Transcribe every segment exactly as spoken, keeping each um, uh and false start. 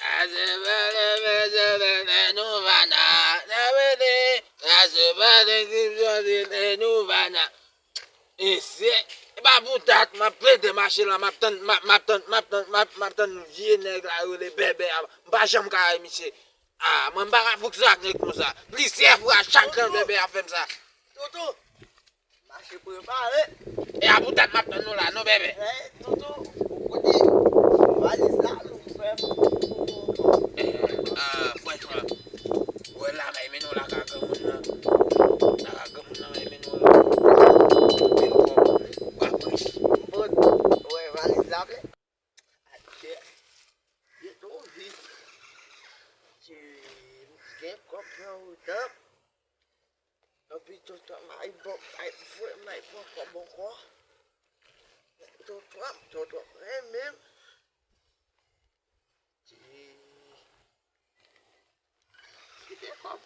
Asepare, mesye, mesye, nou vana. Sa vle di, asepare, mesye, nou vana. E se, e pa pou dat, m ap plede mache la, m ap tann, m ap, m ap tann, m ap tann, m ap, m ap tann vye nèg la yo rele Bèbè a. M pa janm ka wè misye. Ah, mwen m pa ka fonksyone ak nèg konsa. Plizyè fwa, chak jan Bèbè a fè m sa. Toutou, mache prepare. E a pou dat m ap tann nou la, non, Bèbè? Eh, Toutou, ou kote valiz la, nou fè m. Eh, ah, franchman, wè la, m ap mennen w lakay granmoun nan. Lakay granmoun nan, m ap mennen w la. Anpil kòb, w ap rich. Bon, wè valiz la, vle? Atè. Yo tou vit. Ti gen kòb nan wout la. Epi tonton Mike bon, Mike voye Mike bon kòb ankò. Tonton, tonton renmen m. Ti kite kòb.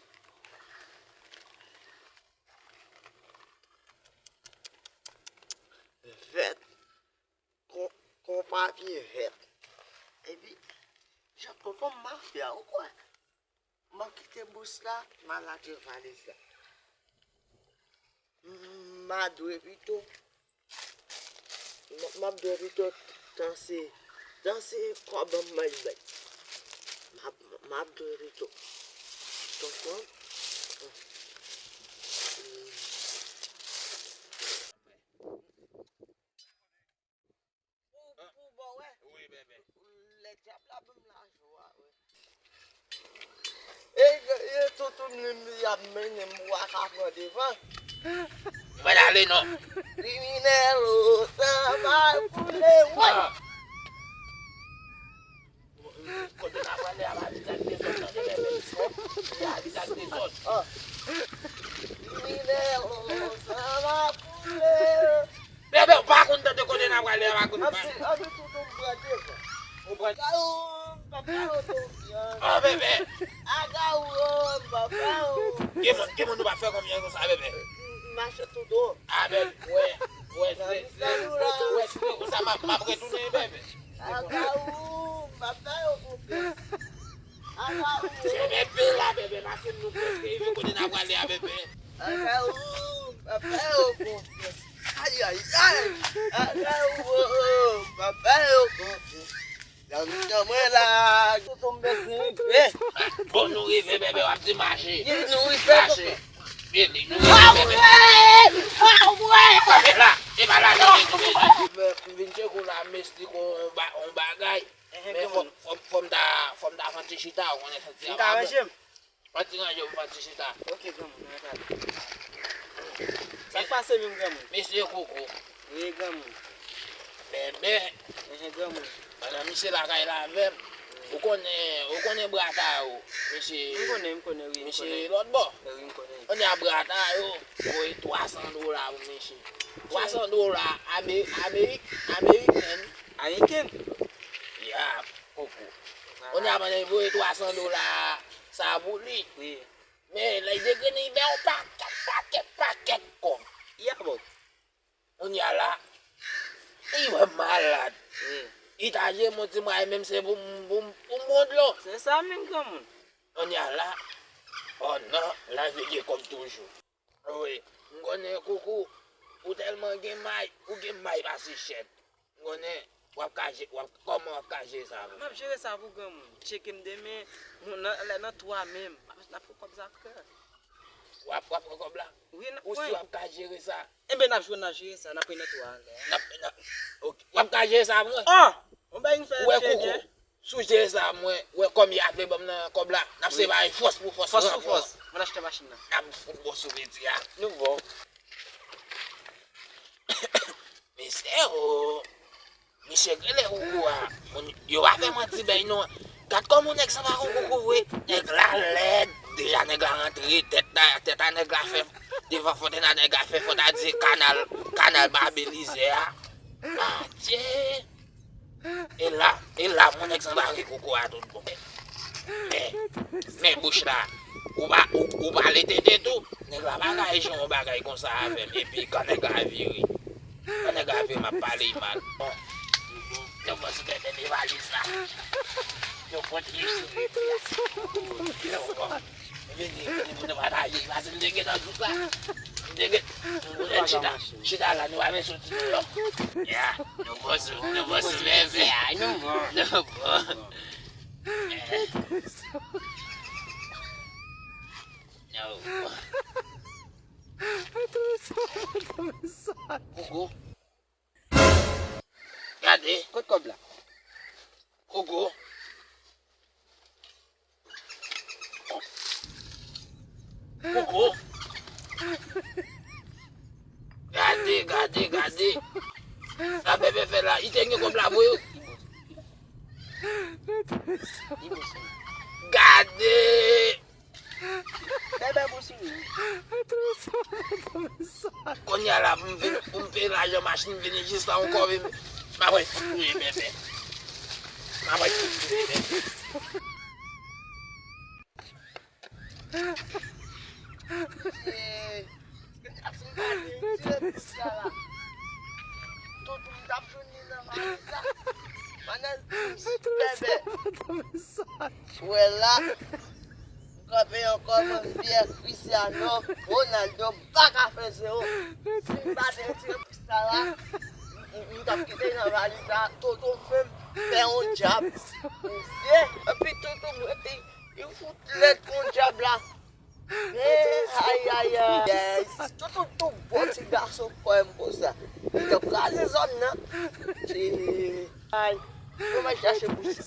Vèt. Kon, kon papye vèt. Epi, jan tonton mafya, ou kwè? M ap kite bous la, m al achte valiz la. M a dwe pito, m, m ap dwe pito danse, danse kòb an may bay. M ap, m ap dwe pito. Tonton. Pou, pou bò, wè. Wi, bebe. Lè dyab la ban m lajan, wè. E, e, toutou m li, m li ap mennen m, w a ka pran devan. Mwen ale non. Kriminèl, o, sa va koule, wè. Ah. Kote n ap prale a, pa vizaj dezòd, tande, bebe. Li a vizaj dezòd. Ah. Kriminèl, o, sa va koule. Bebe, ou pa konn tande kote n ap prale a, pa konn. Anpi, anpi toutou m pran devan. Ou pran. Agawou, m pa fè w konfyans. Oh, bebe. Agawou, m pa fè w. Gen moun, gen moun ou pa fè konfyans konsa, bebe. M, m mache toutou. Ah, bebe, wè, wè, se, se, wè, se konsa m ap, m ap retounen, bebe. Agawou, m pa fè yo konfyans. Agawou. Se bebe la, bebe, masin nou prèske rive kote n ap prale a, bebe. Agawou, m pa fè yo konfyans. Ayayay. Agawou, m pa fè yo konfyans. Nan mitan mwen la, toutou m bezwen rive. Bon, nou rive, bebe, w ap di mache. Ye, nou rive. Mache. Bebe, nou rive, bebe. Ah, wè! Ah, wè! Kanpe la. E pa la, non, bebe. M vin tcheke w la, m esplike w yon ba-, yon bagay. Men fò, fò, fò m ta, fò m ta fè yon ti chita, ou konnen fè ti. M ka ranje m? Yon ti ranje pou yon ti chita. Ok, granmoun, nou mèt ale. Sa k pase menm, granmoun? Mesye Koko. Wi, granmoun. Bebe. Enhen, granmoun. Pandan misye lakay la avè m, ou konnen, ou konnen brata yo. Misye, m konnen, m konnen, wi, m konnen. Misye lòt bò. Wi, m konnen. Konnen a brata yo voye twa san dola pou misye. Twa san dola ame-, amerik-, ameriken. Ameriken? Ya. Koko. Kounye a, pandan li voye twa san dola sa pou li. Wi. Men, lè li degrene, li bay yon pakèt, pakèt, pakèt kòb. Ya bon. Kounye a la, li wè m malad. Wi. Li ta jere m yon ti mwayen, menm se pou m, pou m, pou m pran dlo. Se sa menm, granmoun. Kounye a la, oh non, la veye kòb toujou. Wi, m konnen Koko, ou tèlman gen may, ou gen may pase chèn. M konnen, w ap ka je-, w ap, kòman w ap ka jere sa pou mwen? M ap jere sa pou granmoun. Tcheke m demen, moun nan, lè nan twa menm. N ap, n ap pran kòb sa frè. W ap, w ap pran kòb la? Wi, n ap pran. Ou si w ap ka jere sa? Enben, n ap jwe, n ap jere sa, n ap pran nan twa anlè. N ap, n ap, ok. W ap ka jere sa pou mwen? Oh! Yon bagay m fè. Ou wè, Koko, si w jere sa, mwen, wè kòm y ap vle ban m nan kòb la, n ap separe fòs pou fòs. Fòs pou fòs. Mwen achte machin nan. N ap fout bò sou peti a. Nou bon. Mesye, o. Misye rele Koko a. Moun, yo pa fè manti bay non. Gad kòman nèg sa pa konn Koko vre. Nèg la lèd. Deja nèg la rantre, tèt la, tèt a nèg la fè, devan fòtèy la nèg la fè, fò ta di kanal, kanal Babelize a. Adje! E la, e la, moun nèg sa pa gen Koko a tout bon. Men, men bouch la, ou pa, ou, ou pale tete tou, nèg la pa ka echanj yon bagay konsa avè m, epi kan nèg la vire, kan nèg la vire, m ap pale l mal. Bon, nèg mwen sou tèt de valiz la. Yo pran ti jis sou piti a. Yo pran. Vini, vini pou nou pataje. Pase m te gentan di sa. M te gen, nou chita, chita la, nou pa vin soti deyò. Ya, nou bon sou, nou bon sou bebe. Ya, nou bon. Nou bon. Nou bon. Koko. Gade. Kot kòb la? Koko. Koko. Gade, gade, gade. Sa bebe fè la, li te gen kòb la pou yo. Gade. Bebe bon sou li. Kounye a la, pou m vin, pou m peye lajan machin, m vini jis la ankò, vin. M ap wè tout touye bebe. M ap wè tout touye bebe. Jackson pa gen tire pis la la. Tout moun t ap jwenn li nan valiz la. Pandan bebe. Wè la. Kanpe ankò, man, Pierre Cristiano Ronaldo pa ka fè zewo. Si m pa te tire pis la la, m, m, m t ap kite nan valiz la, Toto fè m fè yon djab. Mesye, epi Toto mwen te, li fout lèd kon djab la. Men, ay, ay, ay. Yes. Toto tou bon ti gason kwè m konsa. Li t ap kraze zòn nan. Ti, ay, mwen chache pou